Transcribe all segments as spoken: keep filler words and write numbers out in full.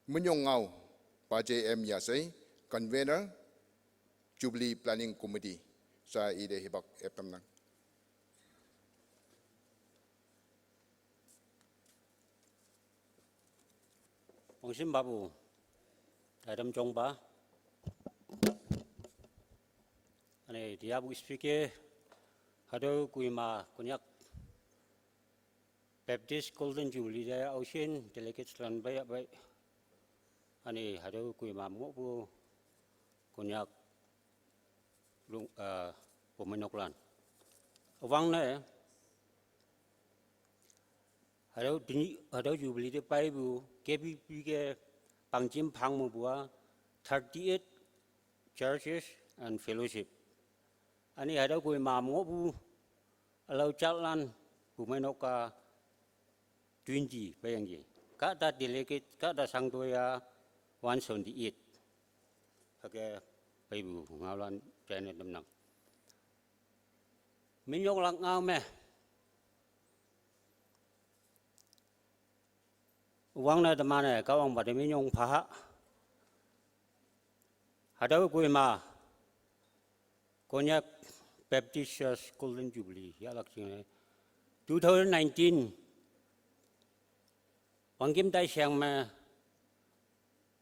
Minyong ngao, Pa J M Yasei, Convener, Jubilee Planning Committee, sa ide hibak eptamnang. Pangsim babu, tadam jongba. Ani diabu speaker, hado kuima Konyak Baptist Golden Jubilee de ausin delegates lan bai bai. Ani hado kuima mo bu Konyak lung, ah, Bumenok lan. Awang ne, hado dini, hado Jubilee de pai bu, K B B ke pangsim pang mo bua, thirty-eight churches and fellowship. Ani hado kuima mo bu, alau chatlan, Bumenok ka twenty payang ji. Kada delegate, kada sangtoya one seventy-eight. Hake, pai bu, ngaolan, jane namnang. Minyong lak ngao me. Awang na damane, kawang bade minyong paha. Hado kuima. Konyak Baptist Church Golden Jubilee, ya lak jing ne. Two thousand nineteen, Wangkim tai siang me,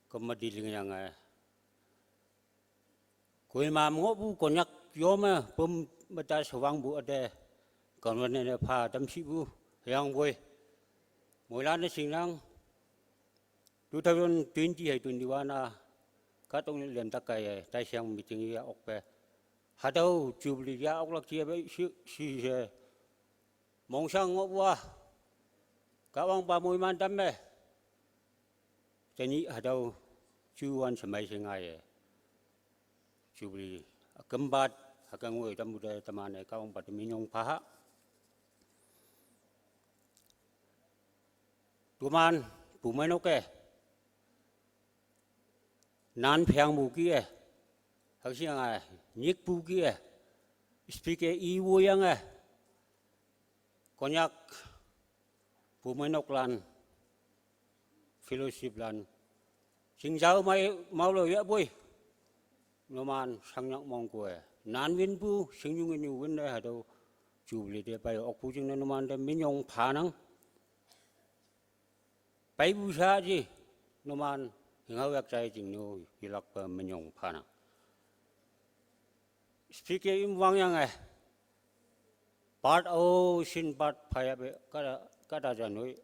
kemadi ling yang eh. Kuima mo bu Konyak yome, pem beta sewang bu ade, konwen ne pa dam si bu, yang bui. Moilan ne singnang, two thousand twenty hai twenty-one a, katong lem takai eh, tai siang meeting ya okpe. Hadau Jubilee ya oklak jia bai si, si se. Mongsang ngok wa. Kawang pa moiman dam me. Tani hadau juwan semai singai eh. Jubilee. Akembat, akangwe tamuda tamane kawang pa minyong paha. Tuman, Bumenok eh. Nan piang bu ki eh. Haksiang eh, nyik bu ki eh. Speaker i wo yang eh. Konyak, Bumenok lan, fellowship lan. Singjau mai mau lo ya bui. Numan sang nyak mong kue. Nan win bu, sing yung in win eh, hado. Jubilee de pai ok bu jing ne numan de minyong panang. Pai bu sa ji, numan, hingau yak chai jing nu, hilak pa minyong panang. Speaker im wang yang eh. Part o sin part paya be, kada, kada janui.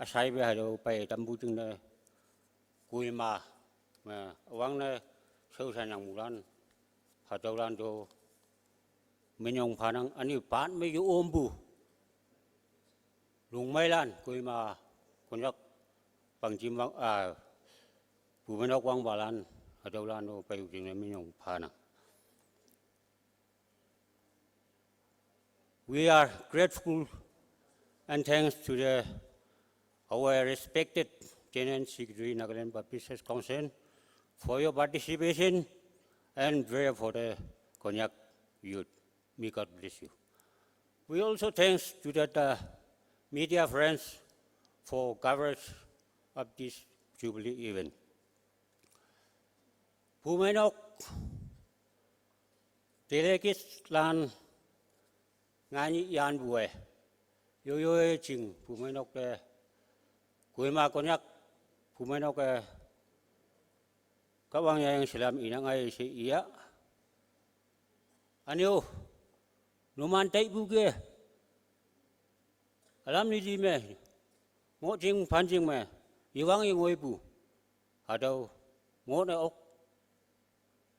Asai be hado pai tambu jing ne. Kuima, ma, wang ne, sau sa nyang mulan. Hadau lan do. Minyong panang, ani part me yu ombu. Lungmailan, kuima, Konyak, pangsim wang, ah, Bumenok wang balan, hadau lan o pai ujing ne minyong panang. We are grateful and thanks to the, our respected General Secretary, Nagaland Baptist Church Council, for your participation and prayer for the Konyak youth. May God bless you. We also thanks to the, uh, media friends for coverage of this Jubilee event. Bumenok delegates lan ngani yan bue. Yo yo e jing Bumenok de. Kuima Konyak Bumenok eh. Kawang ya yang selam inang ai si iya. Anyo, numan tai bu ke. Alam ni di me. Ngo jing pan jing me. Iwang i ngoi bu. Hadau, ngo ne ok.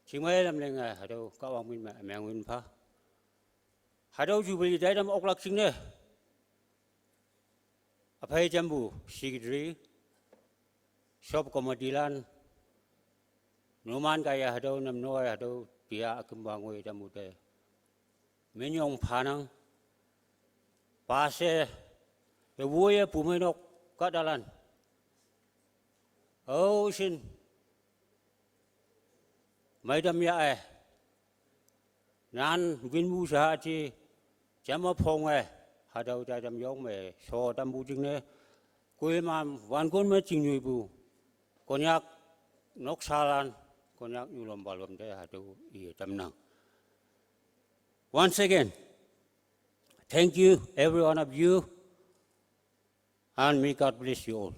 Jing me lam leng eh, hadau, kawang min me, meng win pa. Hadau Jubilee dai dam oklak jing ne. Apai jambu, secretary, sub committee lan, numan kaya hadau, nam noi hadau, dia akembang wei jambu de. Minyong panang, pase, e woye Bumenok kadalan. Oh, sin, maidam ya eh. Nan win bu sa aji, jama phong eh. Hadau jajam yong me, so dam bu jing ne. Kuima wan kun me jing nyui bu. Konyak noksalan, Konyak nyulom balom de hatu iye tamnang. Once again, thank you, every one of you, and may God bless you all.